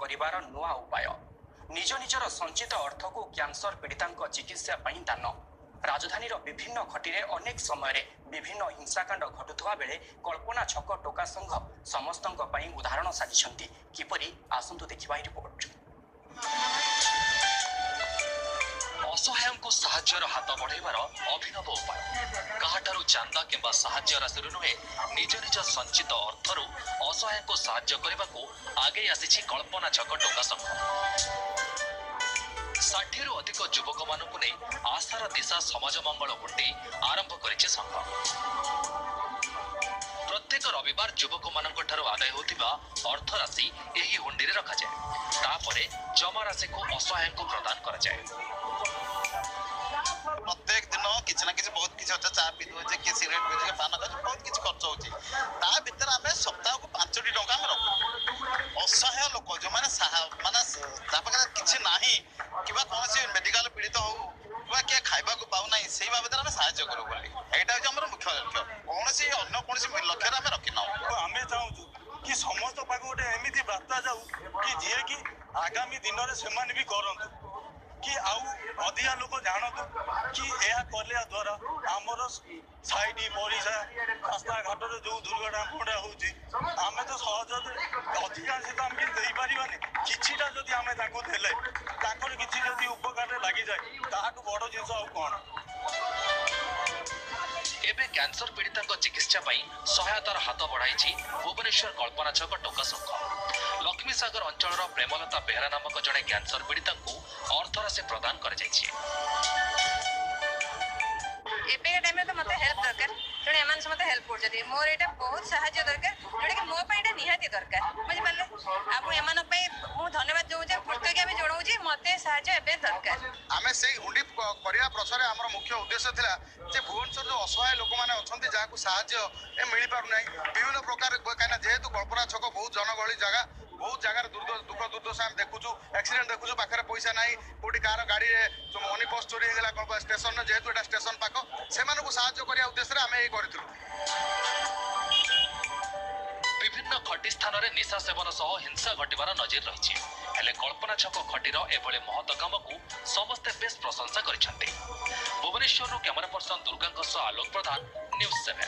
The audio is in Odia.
କରିବାର ନୂଆ ଉପାୟ। ନିଜ ନିଜର ସଞ୍ଚିତ ଅର୍ଥକୁ କ୍ୟାନ୍ସର ପୀଡ଼ିତାଙ୍କ ଚିକିତ୍ସା ପାଇଁ ଦାନ। ରାଜଧାନୀର ବିଭିନ୍ନ ଖଟିରେ ଅନେକ ସମୟରେ ବିଭିନ୍ନ ହିଂସାକାଣ୍ଡ ଘଟୁଥିବା ବେଳେ କଳ୍ପନା ଛକ ଟୋକା ସଂଘ ସମସ୍ତଙ୍କ ପାଇଁ ଉଦାହରଣ ସାଜିଛନ୍ତି। କିପରି, ଆସନ୍ତୁ ଦେଖିବା ଏହି ରିପୋର୍ଟ। ଅସହାୟଙ୍କୁ ସାହାଯ୍ୟର ହାତ ବଢ଼ାଇବାର ଅଭିନବ ଉପାୟ। କାହାଠାରୁ ଚାନ୍ଦା କିମ୍ବା ସାହାଯ୍ୟ ରାଶିରୁ ନୁହେଁ, ନିଜ ନିଜ ସଞ୍ଚିତ ଅର୍ଥରୁ ଅସହାୟଙ୍କୁ ସାହାଯ୍ୟ କରିବାକୁ ଆଗେଇ ଆସିଛି କଳ୍ପନା ଛକ ଟୋକା ସଂଘ। 60ରୁ ଅଧିକ ଯୁବକମାନଙ୍କୁ ନେଇ ଆଶାର ଦିଶା ସମାଜ ମଙ୍ଗଳ ହୁଣ୍ଡି ଆରମ୍ଭ କରିଛି ସଂଘ। ପ୍ରତ୍ୟେକ ରବିବାର ଯୁବକମାନଙ୍କ ଠାରୁ ଆଦାୟ ହେଉଥିବା ଅର୍ଥରାଶି ଏହି ହୁଣ୍ଡିରେ ରଖାଯାଏ। ତାପରେ ଜମା ରାଶିକୁ ଅସହାୟଙ୍କୁ ପ୍ରଦାନ କରାଯାଏ। ପ୍ରତ୍ୟେକ ଦିନ କିଛି ନା କିଛି ବହୁତ କିଛି ଅଛି, ଚା ପିଇ ଦଉଛି କି ସିଗାରେଟ୍ ପିଉଛି କି ପାନ ଖାଉଛି, ବହୁତ କିଛି ଖର୍ଚ୍ଚ ହଉଛି। ତା ଭିତରେ ଆମେ ସପ୍ତାହକୁ 5ଟି ଟଙ୍କା ଆମେ ରଖୁ। ଅସହାୟ ଲୋକ ଯୋଉମାନେ, ମାନେ ଯାହା ପାଖରେ କିଛି ନାହିଁ, କିମ୍ବା କୌଣସି ମେଡିକାଲ ପୀଡ଼ିତ ହଉ କିମ୍ବା କିଏ ଖାଇବାକୁ ପାଉନାହିଁ, ସେଇ ବାବଦରେ ଆମେ ସାହାଯ୍ୟ କରୁ ବୋଲି ଏଇଟା ହେଉଛି ଆମର ମୁଖ୍ୟ ଲକ୍ଷ୍ୟ। କୌଣସି ଅନ୍ୟ କୌଣସି ଲକ୍ଷ୍ୟରେ ଆମେ ରଖିନାହୁଁ। ଆମେ ଚାହୁଁଛୁ କି ସମସ୍ତ ପାଖକୁ ଗୋଟେ ଏମିତି ବାର୍ତ୍ତା ଯାଉ କି ଯିଏକି ଆଗାମୀ ଦିନରେ ସେମାନେ ବି କରନ୍ତୁ, କି ଆଉ ଅଧିକା ଲୋକ ଜାଣନ୍ତୁ କି ଏହା କରିବା ଦ୍ୱାରା ଆମର ସାଇଡ ପଡ଼ିଶା ରାସ୍ତାଘାଟରେ ଯୋଉ ଦୁର୍ଘଟଣା ଫୁଟଣା ହଉଛି, ଆମେ ତ ସହଜରେ ଅଧିକାଂଶ ତ ଆମେ କିଛି ଦେଇପାରିବାନି, କିଛିଟା ଯଦି ଆମେ ତାଙ୍କୁ ଦେଲେ ତାଙ୍କର କିଛି ଯଦି ଉପକାରରେ ଲାଗିଯାଏ, ତାହାଠୁ ବଡ଼ ଜିନିଷ ଆଉ କ'ଣ? ଏବେ କ୍ୟାନ୍ସର ପୀଡ଼ିତାଙ୍କ ଚିକିତ୍ସା ପାଇଁ ସହାୟତାର ହାତ ବଢ଼ାଇଛି ଭୁବନେଶ୍ୱର କଳ୍ପନା ଛକ ଟୋକା ସଂଘ। ଲକ୍ଷ୍ମୀସାଗର ଅଞ୍ଚଳର ପ୍ରେମଲତା ବେହେରା ନାମକ ଜଣେ କ୍ୟାନ୍ସର ପୀଡ଼ିତାଙ୍କୁ ଅର୍ଥରାଶି ପ୍ରଦାନ କରାଯାଇଛି। ଏବେକା ଟାଇମ୍ରେ ତ ମୋତେ ହେଲ୍ପ ଦରକାର, ତେଣୁ ଏମାନେ ସମସ୍ତେ ହେଲ୍ପ କରୁଛନ୍ତି। ମୋର ଏଇଟା ବହୁତ ସାହାଯ୍ୟ ଦରକାର, ଯୋଉଟାକି ମୋ ପାଇଁ ଏଇଟା ନିହାତି ଦରକାର, ବୁଝିପାରିଲେ? ଆଉ ମୁଁ ଏମାନଙ୍କ ପାଇଁ ମୁଁ ଧନ୍ୟବାଦ ଦେଉଛି, କୃତଜ୍ଞ ବି ଜଣାଉଛି। ମୋତେ ସାହାଯ୍ୟ ଏବେ ଦରକାର। ଆମେ ସେଇ ହୁଣ୍ଡି କରିବା ପଛରେ ଆମର ମୁଖ୍ୟ ଉଦ୍ଦେଶ୍ୟ ଥିଲା ଯେ ଭୁବନେଶ୍ୱର ଯୋଉ ଅସହାୟ ଲୋକମାନେ ଅଛନ୍ତି, ଯାହାକୁ ସାହାଯ୍ୟ ମିଳିପାରୁନାହିଁ ବିଭିନ୍ନ ପ୍ରକାର, କାହିଁକିନା ଯେହେତୁ କଳ୍ପନା ଛକ ବହୁତ ଜନଗହଳି ଜାଗା, ବହୁତ ଜାଗାରେ ଦୁଃଖ ଦୁର୍ଦ୍ଦଶା ଆମେ ଦେଖୁଛୁ, ଆକ୍ସିଡେଣ୍ଟ ଦେଖୁଛୁ, ପାଖରେ ପଇସା ନାହିଁ, କୋଉଠି କାହାର ଗାଡ଼ିରେ ମନି ପର୍ସ ଚୋରି ହେଇଗଲା କଳ୍ପନା ଷ୍ଟେସନରେ, ଯେହେତୁ ଏଇଟା ଷ୍ଟେସନ ପାଖ, ସେମାନଙ୍କୁ ସାହାଯ୍ୟ କରିବା ଉଦ୍ଦେଶ୍ୟରେ ଆମେ ଏଇ କରିଥିଲୁ। ବିଭିନ୍ନ ଖଟି ସ୍ଥାନରେ ନିଶା ସେବନ ସହ ହିଂସା ଘଟିବାର ନଜିର ରହିଛି। ହେଲେ କଳ୍ପନା ଛକ ଖଟିର ଏଭଳି ମହତ କାମକୁ ସମସ୍ତେ ବେଶ୍ ପ୍ରଶଂସା କରିଛନ୍ତି। ଭୁବନେଶ୍ୱରରୁ କ୍ୟାମେରା ପର୍ସନ ଦୁର୍ଗାଙ୍କ ସହ ଆଲୋକ ପ୍ରଧାନ, ନ୍ୟୁଜ୍ 7।